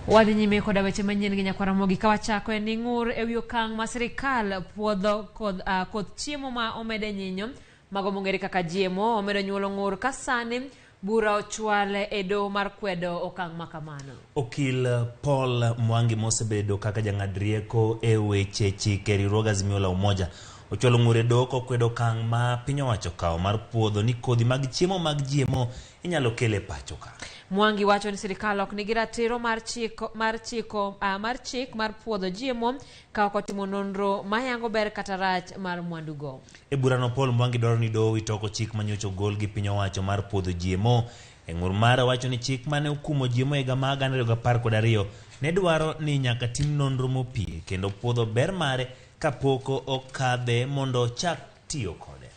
Wadhi nyime koda weche manyien gi nyakwar Ramogi ka wachako en ni ng'ur e wi okang' ma sirikal puodho koth, uh, koth chiemo ma omede nyinyo mago mong'ere kaka GMO omedo nyuolo ng'ur ka sani bura ochwal e doho mar kwedo okang' ma kamano. Okil Paul Mwangi mosebedo kaka jang'ad rieko e weche chike e riwruog Azimio la Umoja ochwalo ng'ur e doho kokwedo okang' ma piny owacho okawo mar puodho ni kodhi mag chiemo mag GMO inyalo kel e pacho ka. Mwangi wacho ni sirikal ok nigi ratiro mar chiko mar chiko uh, mar chik mar puodho GMO ka ok otimo nonro mayango ber kata rach mar mwandugo. E burano Paul Mwangi dwaro ni doho owit oko chik manyocha ogol gi piny owacho mar puodho GMO. E ng'ur mare owacho ni chik mane okumo GMO e higa mar 2012 ne dwaro ni nyaka tim nonro mopie kendo puodho ber mare kapok okadhe mondo ochak tiyo kode.